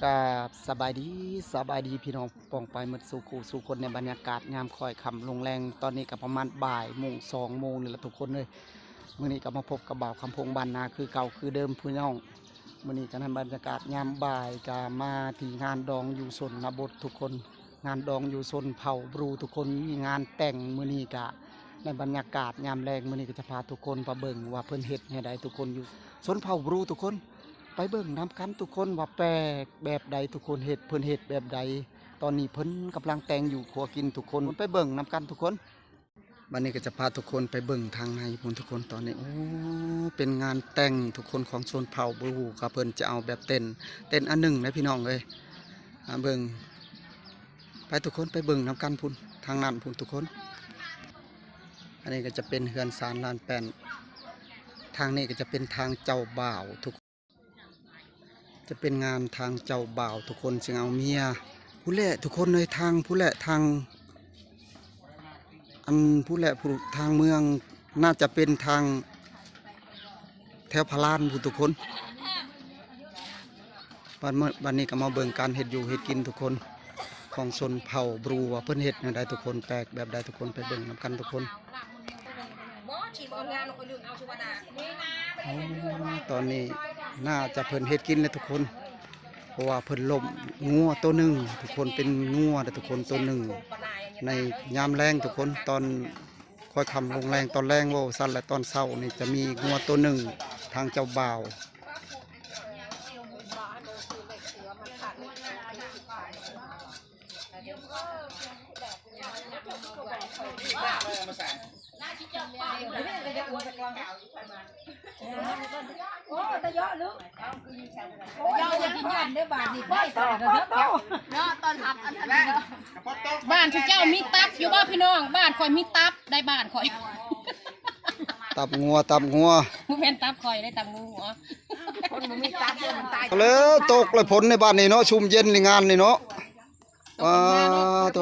ກາບສະບາຍດີ ສະບາຍດີພີ່ນ້ອງປ້ອງປາຍໝົດສູ່ຄູ່ສູ່ຄົນ ໃນບັນຍາກາດຍາມຄ້ອຍຄ່ຳລົງແລງ. ຕອນນີ້ກໍປະມານບ່າຍໂມງ ສອງໂມງນີ້ລະທຸກຄົນເອີຍ. ມື້ນີ້ກໍມາພົບກັບບ່າວຄຳພົງບ້ານນາຄືເກົ່າຄືເດີມພີ່ນ້ອງ. ມື້ນີ້ກໍໃນບັນຍາກາດຍາມບ່າຍ ກໍມາທີ່ງານດອງຢູ່ຊົນນະບົດທຸກຄົນ. ງານດອງຢູ່ຊົນເຜົ່າບຣູທຸກຄົນ ມີງານແຕ່ງມື້ນີ້ກະ ໃນບັນຍາກາດຍາມແລງມື້ນີ້ກໍຈະພາທຸກຄົນໄປເບິ່ງວ່າເພິ່ນເຮັດແນວໃດທຸກຄົນ ຢູ່ຊົນເຜົ່າບຣູທຸກຄົນ ໄປເບິ່ງນຳກັນທຸກຄົນວ່າແປກແບບໃດທຸກຄົນເຮັດ ເພິ່ນເຮັດແບບໃດ. ຕອນນີ້ເພິ່ນກຳລັງແຕ່ງຢູ່ຄົວກິນທຸກຄົນ ໄປເບິ່ງນຳກັນທຸກຄົນ. ບັດນີ້ກໍຈະພາທຸກຄົນໄປເບິ່ງທາງໃນພຸ້ນທຸກຄົນ. ຕອນນີ້ ໂອ້ ເປັນງານແຕ່ງທຸກຄົນຂອງຊົນເຜົ່າບຣູ ກໍເພິ່ນຈະເອົາແບບເຕັນ ເຕັນອັນໜຶ່ງນະພີ່ນ້ອງເອີຍ. ມາເບິ່ງ ໄປທຸກຄົນໄປເບິ່ງນຳກັນພຸ້ນ ທາງນັ້ນພຸ້ນທຸກຄົນ. ອັນນີ້ກໍຈະເປັນເຮືອນຊານລານແປ້ນ ທາງນີ້ກໍຈະເປັນທາງເຈົ້າບ່າວທຸກ ຈະເປັນງານທາງເຈົ້າບ່າວທຸກຄົນ ຈຶ່ງເອົາເມຍ ພຸ້ນແຫຼະທຸກຄົນເອີຍ ທາງພຸ້ນແຫຼະ ທາງ ອັນ ພຸ້ນແຫຼະ ທາງເມືອງ ໜ້າຈະເປັນທາງ ແຖວພະລານພຸ້ນທຸກຄົນ. ບັດ ບັດນີ້ກໍມາເບິ່ງການເຮັດຢູ່ເຮັດກິນທຸກຄົນ ຂອງຊົນເຜົ່າບຣູ ວ່າເພິ່ນເຮັດແນວໃດທຸກຄົນ ແປກແບບໃດທຸກຄົນ ໄປເບິ່ງນຳກັນທຸກຄົນ. ໂອ້ ຕອນນີ້ໜ້າຈະເພິ່ນເຮັດກິນແລ້ວທຸກຄົນ ເພາະວ່າເພິ່ນລົ້ມງົວໂຕໜຶ່ງທຸກຄົນ ເປັນງົວເດ້ທຸກຄົນ ໂຕໜຶ່ງ ໃນຍາມແລງທຸກຄົນ ຕອນ ຄ່ອຍຄ່ຳລົງແລງ ຕອນແລງເວົ້າຊັ້ນແຫຼະ ຕອນເຊົ້ານີ້ຈະມີງົວໂຕໜຶ່ງ ທາງເຈົ້າບ່າວ ໂອ້ ຕະເຍາະລູກ ໂອ້ຍ ເຍາະເດ້ບາດນີ້ ໄດ້ຕາຍແລ້ວເນາະ ຕ້ອນຮັບອັນນັ້ນເນາະ. ບ້ານເຈົ້າມີຕັບຢູ່ບໍ່ພີ່ນ້ອງ? ບ້ານຂ້ອຍມີຕັບໄດ້ ບ້ານຂ້ອຍ ຕັບງົວ ຕັບງົວ ບໍ່ແມ່ນຕັບຂ້ອຍເດ້ ຕັບງົວ. ຄົນບໍ່ມີຕັບ ມັນຕາຍ ເອົາແລ້ວ ຕົກແລ້ວຝົນໃນບ້ານນີ້ເນາະ ຊຸ່ມເຢັນໃນງານນີ້ເນາະ. ປາໂຕ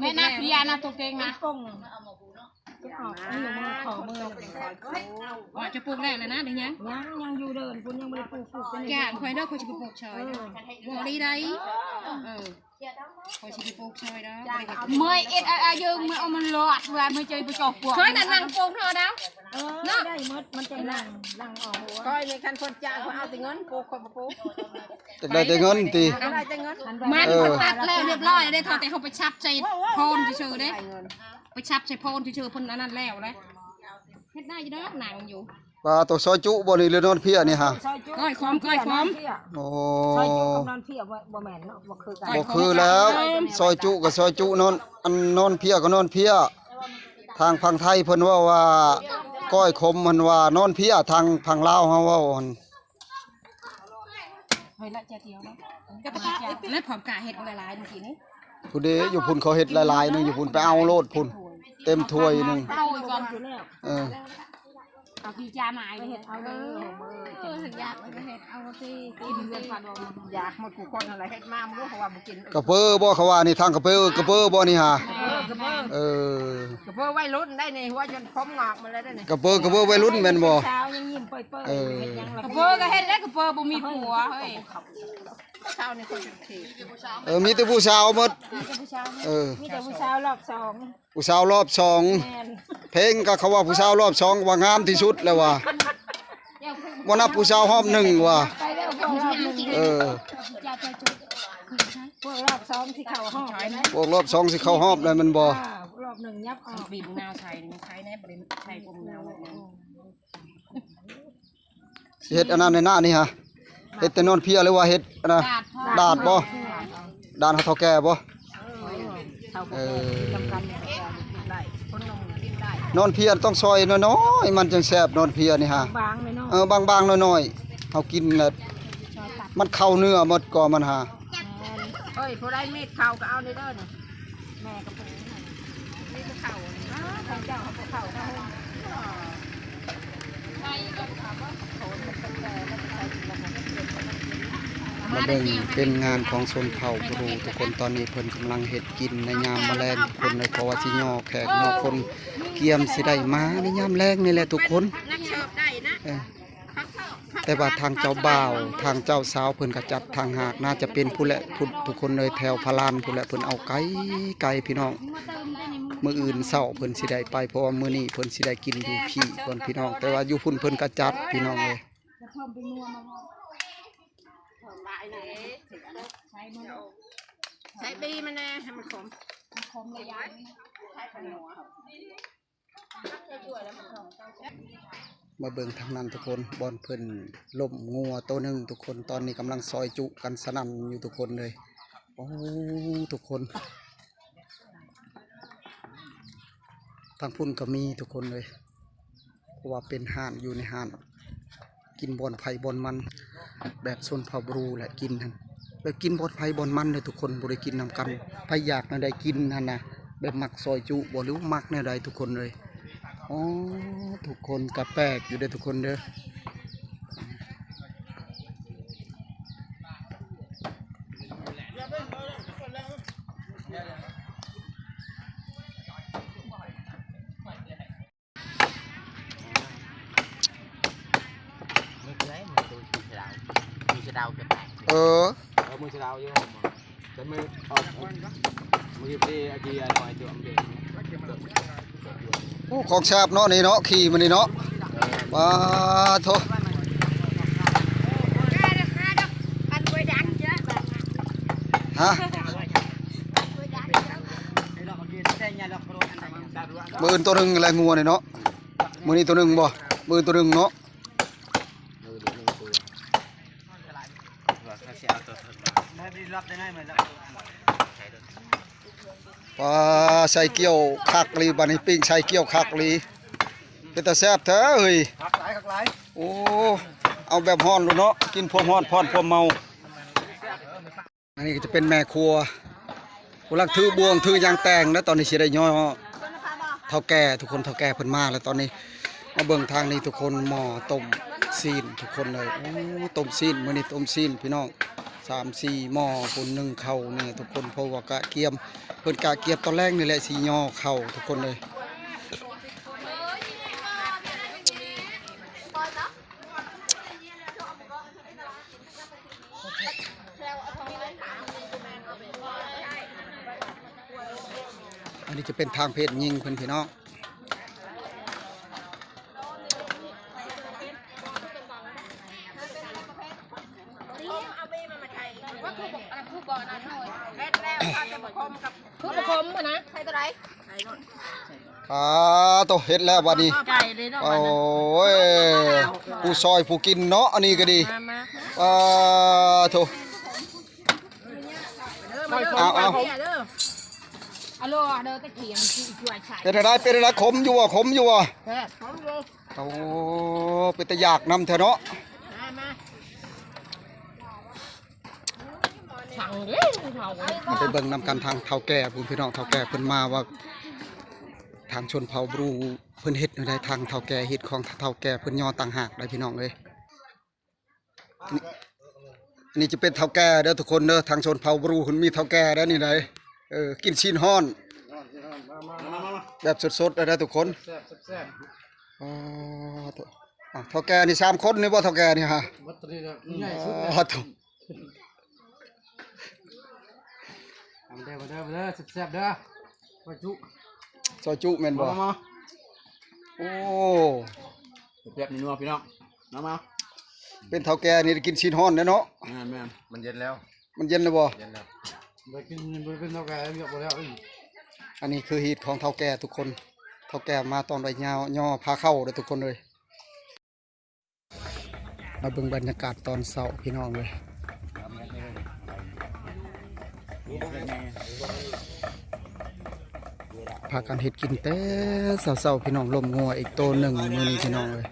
ແມ່ນາເພຍນະ ຕົວເກັ່ງນະ ວ່າຈະປູກແລ້ວລະນະ ຫຼືຍັງ? ຍັງ ຍັງຢູ່ເດີ່ນພຸ້ນ ຍັງບໍ່ໄດ້ປູກ ປູກ ຢ່າຂ້ອຍເດີ ຂ້ອຍຊິໄປປູກຊ່ອຍເດີ ບໍ່ໄດ້ໄດ. ເອີ ຂ້ອຍຊິໄປປູກຊ່ອຍເດີ. ເມື່ອຍເອັດ ອາ ອາ ເຢິງ ເມື່ອຍເອົາມັນລອດ ເມື່ອຍ ເມື່ອຍເຈີບໍ່ຈອບພວກ ຂ້ອຍນັ້ນນັ່ງປູກເນາະດາວ ເອີ ເນາະ ໄດ້ໝົດ ມັນຈັ່ງນັ່ງ ນັ່ງອອກຫົວ ຂ້ອຍນີ້ຄັນຄົນຈ້າງ ຂ້ອຍເອົາແຕ່ເງິນ ປູກຂ້ອຍບໍ່ປູກ ຢາກໄດ້ແຕ່ເງິນຕິ ຢາກໄດ້ແຕ່ເງິນ ມັນ ເອີ ຕັດແລ້ວຮຽບຮ້ອຍເດ້ ເທົ່າແຕ່ເຮົາໄປສັບໃສ່ໂພນຊື່ໆເດ້ ໄປສັບໃສ່ໂພນຊື່ໆ ເພິ່ນອັນນັ້ນແລ້ວເດ້ ເຮັດໄດ້ຢູ່ດອກ ນັ່ງຢູ່. ປາໂຕ ຊອຍຈຸບໍ່ນີ້ ຫຼືນອນເພຍນີ້ຫາ? ກ້ອຍຂອມ ກ້ອຍຂອມ ໂອ້ ຊອຍຈຸກັບນອນເພຍບໍ່ ບໍ່ແມ່ນເນາະ ບໍ່ຄືກັນ ບໍ່ຄືແລ້ວ ຊອຍຈຸກໍຊອຍຈຸ ນອນ ອັນນອນເພຍກໍນອນເພຍ. ທາງຝັ່ງໄທເພິ່ນເວົ້າວ່າກ້ອຍຂົມ ເພິ່ນວ່ານອນເພຍ ທາງຝັ່ງລາວເຮົາເວົ້າຫັ້ນ. ເຮີ້ຍ ລະຈະດຽວເນາະ ແລ້ວພ້ອມກະເຮັດຫຼາຍໆ ມື້ກີ້ນີ້ ຜູ້ເດ ຢູ່ພຸ້ນເຂົາເຮັດຫຼາຍໆ ໜຶ່ງ ຢູ່ພຸ້ນໄປເອົາໂລດພຸ້ນ ເຕັມຖ້ວຍໜຶ່ງ ເອົາອີກກ່ອນ ເອີ ເອົາທີ່ຈາໝາຍເຮັດເອົາເດີ ເອີ ຢາກເຮັດເອົາຕິ ກິນເຮືອນພາດອງ ຢາກໝົດຄູ່ຄົນຫັ້ນລະ ເຮັດມາບໍ່ຮູ້ເຂົາວ່າບໍ່ກິນ ກະເພີບໍ່ ເຂົາວ່ານີ້ ທາງກະເພີ ກະເພີບໍ່ນີ້ຫາ ເອີ ກະເພີ ເອີ ກະເພີໄວລຸ້ນໄດ໋ນີ້ ຫົວຈົນຜົມງອກໝົດແລ້ວໄດ໋ນີ້ ກະເພີ ກະເພີໄວລຸ້ນແມ່ນບໍ່? ສາວຍັງຍິ້ມເປີຍໆ ເອີ ເຮັດຫຍັງລະ ກະເພີກະເຮັດແລ້ວ ກະເພີບໍ່ມີຜົວເຮີ້ຍ. ເອີ ມີແຕ່ຜູ້ສາວໝົດ ເອີ ມີແຕ່ຜູ້ສາວລອບສອງ ຜູ້ສາວລອບສອງ ແມ່ນ ເພງກໍເຂົາວ່າຜູ້ສາວລອບສອງວ່າງາມທີ່ສຸດແລ້ວວ່າ ບໍ່ນັບຜູ້ສາວຮອບໜຶ່ງວ່າ ເອີ ພວກລອບສອງຊິເຂົ້າຮອບ ພວກລອບສອງຊິເຂົ້າຮອບແລ້ວແມ່ນບໍ່? ລອບໜຶ່ງຍັບອອກ ບີບນາວໃສ່ ໃສ່ແດ່ ບໍ່ໄດ້ໃສ່ກົມນາວ ຊິເຮັດອັນນັ້ນໃນໜ້ານີ້ຫະ ເຮັດແຕ່ນອນເພຍ ຫຼືວ່າເຮັດອັນນັ້ນ ດາດບໍ່ ດາດເຖົ້າແກ່ບໍ່? ເອີ ເອີ ນອນເພຍຕ້ອງຊອຍນ້ອຍໆ ມັນຈັ່ງແຊບ ນອນເພຍນີ້ຫະ ບາງໆ ນ້ອຍໆ ເອີ ບາງໆ ນ້ອຍໆ ເຮົາກິນແລ້ວມັນເຂົ້າເນື້ອໝົດກໍມັນຫາ. ເອີຍ ຜູ້ໃດມີເຂົ້າກໍເອົາເດີ ແມ່ກະປູກ ມີແຕ່ເຂົ້າ ເຂົາເຈົ້າເອົາແຕ່ເຂົ້າ ມາເບິ່ງເປັນງານຂອງຊົນເຜົ່າບຣູທຸກຄົນ ຕອນນີ້ເພິ່ນກຳລັງເຮັດກິນໃນຍາມມະແລງທຸກຄົນເອີຍ ເພາະວ່າຊິຍໍແຂກຍໍຄົນ ກຽມຊິໄດ້ມາໃນຍາມແລງນີ້ແຫຼະທຸກຄົນ ນັກຊອບໄດ້ນະ. ແຕ່ວ່າທາງເຈົ້າບ່າວ ທາງເຈົ້າສາວເພິ່ນກໍຈັດຕ່າງຫາກ ໜ້າຈະເປັນພຸ້ນແຫຼະ ພຸ້ນທຸກຄົນເອີຍ ແຖວພະລານພຸ້ນແຫຼະ ເພິ່ນເອົາໄກໆ ພີ່ນ້ອງ. ມື້ອື່ນເຊົ້າເພິ່ນຊິໄດ້ໄປ ເພາະວ່າມື້ນີ້ເພິ່ນຊິໄດ້ກິນຢູ່ພີ້ກ່ອນ ພີ່ນ້ອງ, ແຕ່ວ່າຢູ່ພຸ້ນເພິ່ນກໍຈັດ ພີ່ນ້ອງເອີຍ. ໃສ່ບີມັນແດ່ ໃຫ້ມັນຂົມ ໃຫ້ມັນຂົມລະຢ່າງ. ມາເບິ່ງທາງນັ້ນທຸກຄົນ ບ່ອນເພິ່ນລົ້ມງົວໂຕໜຶ່ງທຸກຄົນ, ຕອນນີ້ກຳລັງຊອຍຈຸກັນສະໜັ່ນຢູ່ທຸກຄົນເລີຍ. ໂອ້ ທຸກຄົນ ທາງພຸ້ນກໍມີທຸກຄົນເລີຍ ເພາະວ່າເປັນຮ້ານ ຢູ່ໃນຮ້ານ ກິນບ່ອນໃຜບ່ອນມັນ ແບບຊົນເຜົ່າບຣູແຫຼະ ກິນຫັ້ນ ແບບກິນບ່ອນໃຜບ່ອນມັນເດີທຸກຄົນ ບໍ່ໄດ້ກິນນຳກັນ. ໃຜຢາກແນວໃດກິນຫັ້ນນະ ແບບມັກຊອຍຈຸບໍ່ ຫຼືມັກແນວໃດທຸກຄົນເອີຍ. ອໍ ທຸກຄົນກໍແປກຢູ່ເດີທຸກຄົນເດີ. ມື້ໃດມື້ ມື້ສະດາວ ມື້ສະດາວຈະແຕກ ເອີ ເອີ ມື້ສະດາວຢູ່ ແຕ່ມື້ອອກ ມື້ທີ່ອາເດຍໜ້ອຍຕົວມັນເປັນ ໂອ້ ຂອງແຊບເນາະນີ້ເນາະ ຂີ່ມັນນີ້ເນາະ. ປາໂທ ຮະ ມື້ອື່ນໂຕໜຶ່ງແຫຼະ ງົວນີ້ເນາະ. ມື້ນີ້ໂຕໜຶ່ງບໍ່ ມື້ອື່ນໂຕໜຶ່ງເນາະ. ປາ ໃສ່ກ້ຽວຄັກອີ່ຫຼີ ບາດນີ້ປີ້ງໃສ່ກ້ຽວຄັກອີ່ຫຼີ ເປັນຕາແຊບແທ້ເຮີ້ຍ. ຄັກຫຼາຍ ຄັກຫຼາຍ. ໂອ້ ເອົາແບບຮ້ອນໂລດເນາະ ກິນພວມຮ້ອນຜ່ອນພວມເມົາ. ອັນນີ້ກໍຈະເປັນແມ່ຄົວ ກຳລັງຖືບ່ວງຖືຫຍັງແຕ່ງ ແລ້ວຕອນນີ້ຊິໄດ້ຍໍເຖົ້າແກ່ທຸກຄົນ ເຖົ້າແກ່ເພິ່ນມາແລ້ວຕອນນີ້. ມາເບິ່ງທາງນີ້ທຸກຄົນ ໝໍ້ຕົ້ມຊີ້ນທຸກຄົນເລີຍ. ໂອ້ ຕົ້ມຊີ້ນ ມື້ນີ້ຕົ້ມຊີ້ນພີ່ນ້ອງ ສາມສີ່ໝໍ້ພຸ້ນ ໜຶ້ງເຂົ້ານີ້ທຸກຄົນ ເພາະວ່າກະກຽມ ເພິ່ນກະກຽມຕອນແລງນີ້ແຫຼະ ຊິຍໍເຂົ້າທຸກຄົນເລີຍ. ອັນນີ້ຈະເປັນທາງເພດຍິງເພິ່ນພີ່ນ້ອງ. ຄືບໍ່ຄົມຫັ້ນນະ ໃສ່ຕົວໃດ? ອ່າ ໂຕ ເຮັດແລ້ວບັດນີ້. ໂອ້ຍ ຜູ້ຊ່ອຍຜູ້ກິນເນາະ ອັນນີ້ກໍດີ. ມາ ມາ ອ່າ ໂຕ ເອົາ ເອົາ ເປັນຈັ່ງໃດ ເປັນຈັ່ງໃດ ຂົມຢູ່ບໍ່ ຂົມຢູ່ບໍ່? ແຊບ ໂອ້ ເປັນຕາຢາກນຳແທ້ເນາະ. ມາ ມາ ມາໄປເບິ່ງນຳກັນທາງເຖົ້າແກ່ພຸ້ນພີ່ນ້ອງ. ເຖົ້າແກ່ເພິ່ນມາວ່າ ທາງຊົນເຜົ່າບຣູເພິ່ນເຮັດແນວໃດ ທາງເຖົ້າແກ່ເຮັດຂອງເຖົ້າແກ່ເພິ່ນຍໍຕ່າງຫາກໄດ໋ພີ່ນ້ອງເອີຍ. ນີ້ ນີ້ຈະເປັນເຖົ້າແກ່ເດີທຸກຄົນເດີ ທາງຊົນເຜົ່າບຣູເພິ່ນມີເຖົ້າແກ່ໄດ໋ນີ້ໄດ໋. ເອີ ກິນຊີ້ນຮ້ອນ ແບບສົດໆ ໄດ໋ທຸກຄົນ. ແຊບໆ ອໍ ໂທ້ ອ່າ ເຖົ້າແກ່ນີ້ສາມຄົນນີ້ບໍ່ ເຖົ້າແກ່ນີ້ຮະ? ບັດນີ້ລະ ໃຫຍ່ສຸດ ອໍ ໂທ້. ມາເດີ ມາເດີ ມາເດີ ແຊບໆ ເດີ ຊອຍຈຸ ຊອຍຈຸແມ່ນບໍ່? ມາ ມາ ໂອ້ ແຊບໆ ນົວໆ ພີ່ນ້ອງ ມາ ມາ. ເປັນເຖົ້າແກ່ນີ້ໄດ້ກິນຊີ້ນຮ້ອນແລ້ວເນາະ. ແມ່ນໆ ມັນເຢັນແລ້ວ ມັນເຢັນແລ້ວບໍ່? ເຢັນແລ້ວ ໄດ້ກິນ ບໍ່ໄດ້ເປັນເຖົ້າແກ່ ວຽກບໍ່ແລ້ວ. ອັນນີ້ຄືຮີດຂອງເຖົ້າແກ່ທຸກຄົນ ເຖົ້າແກ່ມາຕອນໄດ້ຍ່າຍໍພາເຂົ້າເດີທຸກຄົນເອີຍ. ມາເບິ່ງບັນຍາກາດຕອນເຊົ້າພີ່ນ້ອງເອີຍ ພາກັນເຮັດກິນແຕ່ເຊົ້າໆ ພີ່ນ້ອງ. ລົ້ມງົວອີກໂຕໜຶ່ງມື້ນີ້ພີ່ນ້ອງເອີຍ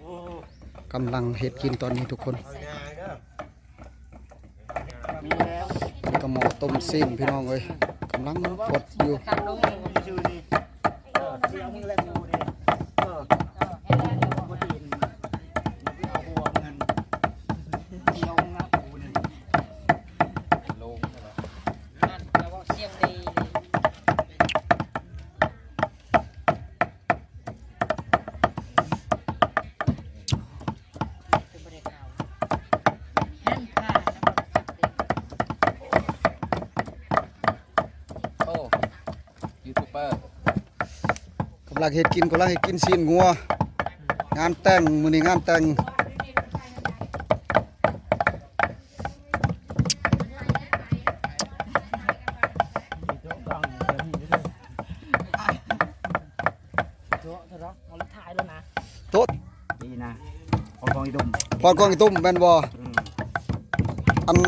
ກຳລັງເຮັດກິນຕອນນີ້ທຸກຄົນ. ນີ້ກໍໝໍ້ຕົ້ມຊີ້ນພີ່ນ້ອງເອີຍ ກຳລັງຟົດຢູ່. ສຽງດີ. ກເຮັດກິນ ກຳລັງເຮັດກິນຊີ້ນງົວ ງານແຕ່ງ ມື້ນີ້ງານແຕ່ງ. ໂຕະ ນີ້ນະ ພອນກອງອີຕຸມ ພອນກອງອີຕຸມແມ່ນບໍ່? ອືມ ອັນ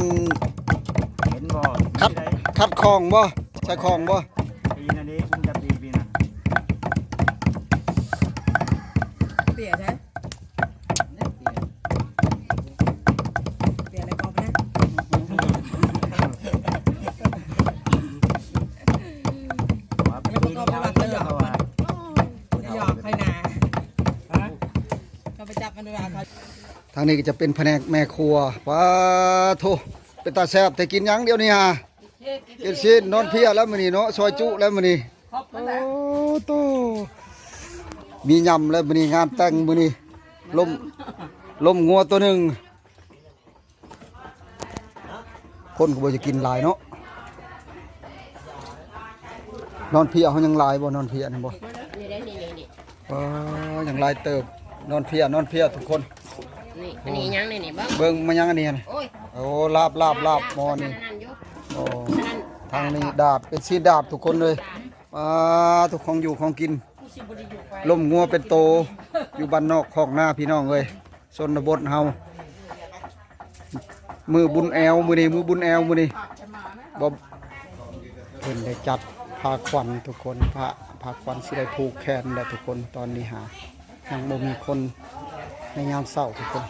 ເຫັນບໍ່? ຂັດ ຂັດຂ້ອງບໍ່? ໃສ່ຂ້ອງບໍ່? ປີນອັນນີ້ ຄຸມຈັບປີ ປີນະ ເປຍໃຊ່ ເປຍແລ້ວກໍໄປນະ ແລ້ວກໍໄປວັດ ເຂົາຢອກ ເຂົາຢອກໃຜນະ ເຂົາໄປຈັບມັນວ່າເຂົາ ທາງນີ້ກໍຈະເປັນພະແນກແມ່ຄົວ. ປາໂທ້ ເປັນຕາແຊບແຕ່ ກິນຫຍັງດຽວນີ້ຫາ? ກິນຊີ້ນ ນອນເພຍແລ້ວມື້ນີ້ເນາະ ຊອຍຈຸແລ້ວມື້ນີ້. ໂອ້ໂຕ ມີຍຳແລ້ວມື້ນີ້ ງານແຕ່ງມື້ນີ້ ລົ້ມ ລົ້ມງົວໂຕໜຶ່ງ. ຄົນກໍບໍ່ຢາກກິນຫຼາຍເນາະ ນອນເພຍເຮົາຍັງຫຼາຍບໍ່? ນອນເພຍນີ້ບໍ່? ນີ້ເດ້ ນີ້ໆໆ ອໍ ຍັງຫຼາຍເຕີບ ນອນເພຍ ນອນເພຍທຸກຄົນ. ນີ້ ອັນນີ້ຫຍັງນີ້ ນີ້ເບິ່ງ ເບິ່ງມາຫຍັງອັນນີ້ຫັ້ນ? ໂອ້ຍ ໂອ້ ລາບ ລາບ ລາບ ໝໍ້ນີ້. ໂອ້ ທາງນີ້ດາດ ເປັນຊີ້ນດາດທຸກຄົນເລີຍ. ປາໂທ້ ຂອງຢູ່ຂອງກິນ ລົ້ມງົວເປັນໂຕ ຢູ່ບ້ານນອກຄອກນາ ພີ່ນ້ອງເອີຍ. ຊົນນະບົດເຮົາ ມື້ບຸນແອວມື້ນີ້ ມື້ບຸນແອວມື້ນີ້ ບໍ່ ເພິ່ນໄດ້ຈັດພາຂວັນທຸກຄົນ ພາ ພາຂວັນຊິໄດ້ຜູກແຂນແລ້ວທຸກຄົນ. ຕອນນີ້ຫາຍັງບໍ່ມີຄົນໃນຍາມເຊົ້າທຸກຄົນ.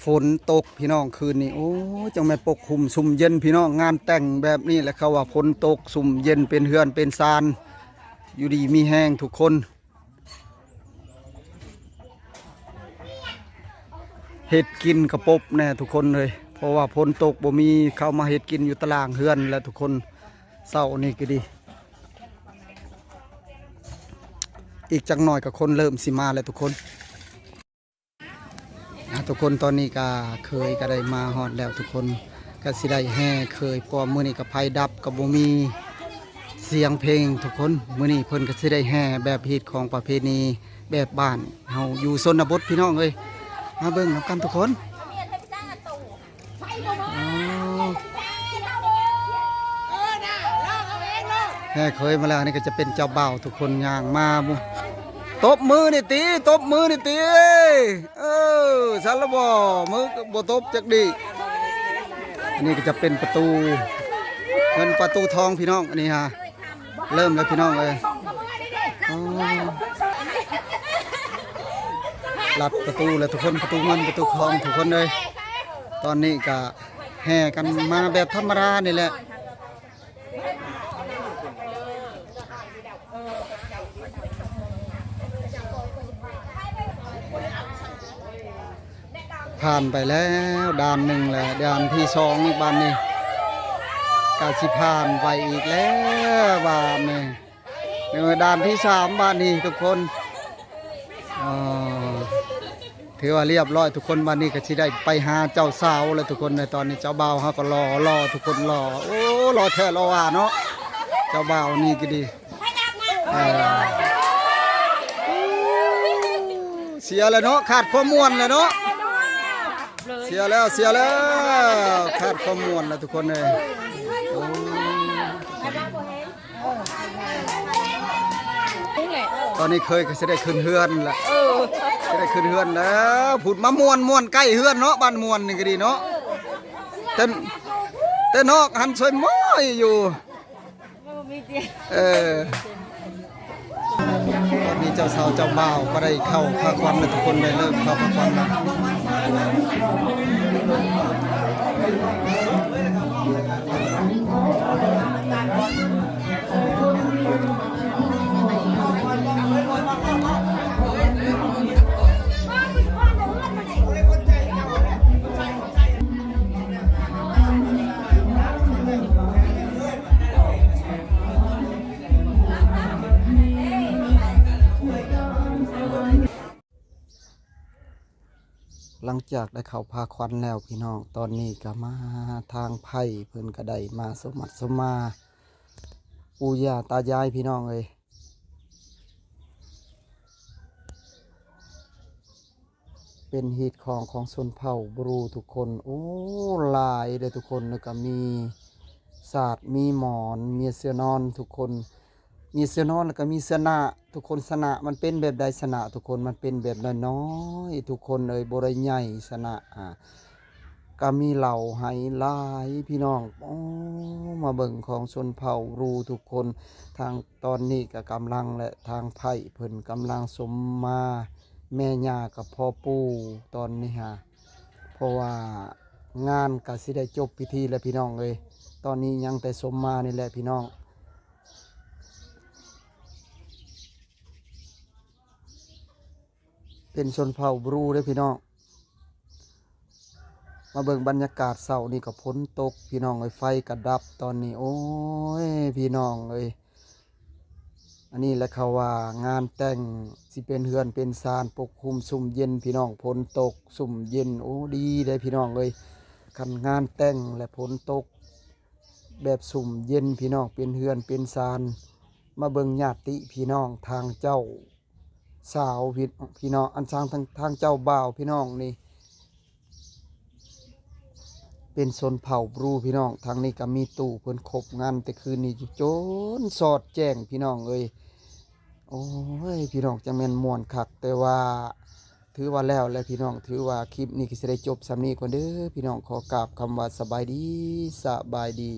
ຝົນຕົກພີ່ນ້ອງ ຄືນນີ້ ໂອ້ຍ ຈັ່ງແມ່ນປົກຫຸ້ມຊຸ່ມເຢັນພີ່ນ້ອງ. ງານແຕ່ງແບບນີ້ແຫຼະ ເຂົາວ່າຝົນຕົກຊຸ່ມເຢັນ ເປັນເຮືອນເປັນຊານ ຢູ່ດີມີແຮງທຸກຄົນ. ເຮັດກິນກະປົບແດ່ທຸກຄົນເອີຍ ເພາະວ່າຝົນຕົກບໍ່ມີ ເຂົ້າມາເຮັດກິນຢູ່ຕາລ່າງເຮືອນແຫຼະທຸກຄົນ. ເຊົ້ານີ້ກໍດີ ອີກຈັກໜ້ອຍກໍຄົນເລີ່ມຊິມາແລ້ວທຸກຄົນ. ອ່າ ທຸກຄົນ ຕອນນີ້ກະເຂີຍກະໄດ້ມາຮອດແລ້ວທຸກຄົນ ກະຊິໄດ້ແຫ່ເຂີຍ ເພາະວ່າມື້ນີ້ກະໄຟດັບ ກະບໍ່ມີສຽງເພງທຸກຄົນ. ມື້ນີ້ເພິ່ນກະຊິໄດ້ແຫ່ແບບຮີດຄອງປະເພນີແບບບ້ານເຮົາຢູ່ຊົນນະບົດພີ່ນ້ອງເອີຍ. ມາເບິ່ງນຳກັນທຸກຄົນ. ອໍ ແຫ່ເຂີຍມາແລ້ວ ອັນນີ້ກໍຈະເປັນເຈົ້າບ່າວທຸກຄົນຍ່າງມາ. ຕົບມືນີ້ຕິ ຕົບມືນີ້ຕິ ເອີ ຊັ້ນລະບໍ່ ມືບໍ່ຕົບຈັກດີ້. ອັນນີ້ກໍຈະເປັນປະຕູເງິນປະຕູທອງພີ່ນ້ອງ. ອັນນີ້ຫາ ເລີ່ມແລ້ວພີ່ນ້ອງເອີຍ. ອໍ ລັດປະຕູແລ້ວທຸກຄົນ ປະຕູເງິນປະຕູທອງທຸກຄົນເອີຍ. ຕອນນີ້ກະແຫ່ກັນມາແບບທຳມະດານີ້ແຫຼະ. ຜ່ານໄປແລ້ວດ່ານໜຶ່ງແລ້ວ ດ່ານທີສອງອີກ ບາດນີ້ກະຊິຜ່ານໄປອີກແລ້ວບາດນີ້. ເອີ ດ່ານທີສາມບາດນີ້ທຸກຄົນ. ອໍ ຖືວ່າລຽບຮ້ອຍທຸກຄົນ. ບາດນີ້ກໍຊິໄດ້ໄປຫາເຈົ້າສາວແລ້ວທຸກຄົນ. ໃນຕອນນີ້ເຈົ້າບ່າວເຮົາກໍລໍ ລໍທຸກຄົນ ລໍ ໂອ້ ລໍແທ້ລໍວ່າເນາະ ເຈົ້າບ່າວນີ້ກໍດີ. ເອີ ເສຍແລ້ວເນາະ ຂາດຄວາມມ່ວນແລ້ວເນາະ ເສຍແລ້ວ ເສຍແລ້ວ ຂາດຄວາມມ່ວນແລ້ວທຸກຄົນເອີຍ. ໂອ້ ຕອນນີ້ເຂີຍກໍຊິໄດ້ຂຶ້ນເຮືອນລະ ເອີ ຊິໄດ້ຂຶ້ນເຮືອນແລ້ວ. ພຸ້ນມາມ່ວນ ມ່ວນໃກ້ເຮືອນເນາະ ບ້ານມ່ວນນີ້ກໍດີເນາະ. ແຕ່ ແຕ່ນອກຫັ້ນຊ່ອຍມ້ອຍຢູ່. ເອີ ຕອນນີ້ເຈົ້າສາວເຈົ້າບ່າວກໍໄດ້ເຂົ້າພາຂວັນແລ້ວ ທຸກຄົນໄດ້ເລີ່ມເຂົ້າພາຂວັນແລ້ວ. ຫຼັງຈາກໄດ້ເຂົ້າພາຂວັນແລ້ວພີ່ນ້ອງ ຕອນນີ້ກໍມາທາງໃພ້ ເພິ່ນກໍໄດ້ມາສົມມາສົມມາ ປູ່ຍ່າຕາຍາຍພີ່ນ້ອງເອີຍ. ເປັນຮີດຄອງຂອງຊົນເຜົ່າບຣູທຸກຄົນ. ໂອ້ ຫຼາຍເດ້ທຸກຄົນ, ແລ້ວກໍມີສາດ ມີໝອນ ມີເສື່ອນອນທຸກຄົນ, ມີເສື່ອນອນ ແລ້ວກໍມີສະນະທຸກຄົນ. ສະນະມັນເປັນແບບໃດ? ສະນະທຸກຄົນ ມັນເປັນແບບນ້ອຍໆ ທຸກຄົນເອີຍ, ບໍ່ໄດ້ໃຫຍ່. ສະນະ ອ່າ ກໍມີເຫຼົ້າໄຫຫຼາຍພີ່ນ້ອງ. ໂອ້ ມາເບິ່ງຂອງຊົນເຜົ່າບຣູທຸກຄົນ. ທາງຕອນນີ້ກໍກຳລັງ ແລະ ທາງໃພ້ເພິ່ນກຳລັງສົມມາແມ່ຍ່າກັບພໍ່ປູ່ຕອນນີ້ຫາ, ເພາະວ່າງານກໍຊິໄດ້ຈົບພິທີແລ້ວພີ່ນ້ອງເອີຍ. ຕອນນີ້ຍັງແຕ່ສົມມານີ້ແຫຼະພີ່ນ້ອງ. ເປັນຊົນເຜົ່າບຣູເດ້ພີ່ນ້ອງ. ມາເບິ່ງບັນຍາກາດເຊົ້ານີ້ກໍຝົນຕົກພີ່ນ້ອງເອີຍ, ໄຟກໍດັບຕອນນີ້. ໂອ້ຍ ພີ່ນ້ອງເອີຍ, ອັນນີ້ແຫຼະເຂົາວ່າງານແຕ່ງ ຊິເປັນເຮືອນເປັນຊານປົກຄຸມຊຸ່ມເຢັນພີ່ນ້ອງ. ຝົນຕົກຊຸ່ມເຢັນ ໂອ້ ດີເດ້ພີ່ນ້ອງເອີຍ. ຄັນງານແຕ່ງແລະຝົນຕົກແບບຊຸ່ມເຢັນພີ່ນ້ອງ, ເປັນເຮືອນເປັນຊານ. ມາເບິ່ງຍາດຕິພີ່ນ້ອງ, ທາງເຈົ້າສາວ ພີ່ ພີ່ນ້ອງ, ອັນທາງ ທາງ ທາງເຈົ້າບ່າວພີ່ນ້ອງນີ້ ເປັນຊົນເຜົ່າບຣູພີ່ນ້ອງ. ທາງນີ້ກໍມີຕູ້ເພິ່ນຄົບງານແຕ່ຄືນນີ້ຈົນສອດແຈ້ງພີ່ນ້ອງເອີຍ. ໂອ້ຍ ພີ່ນ້ອງ ຈັ່ງແມ່ນມ່ວນຄັກ. ແຕ່ວ່າຖືວ່າແລ້ວແຫຼະພີ່ນ້ອງ, ຖືວ່າຄລິບນີ້ກໍຊິໄດ້ຈົບສ່ຳນີ້ກ່ອນເດີພີ່ນ້ອງ. ຂໍກາບຄຳວ່າສະບາຍດີ, ສະບາຍດີ.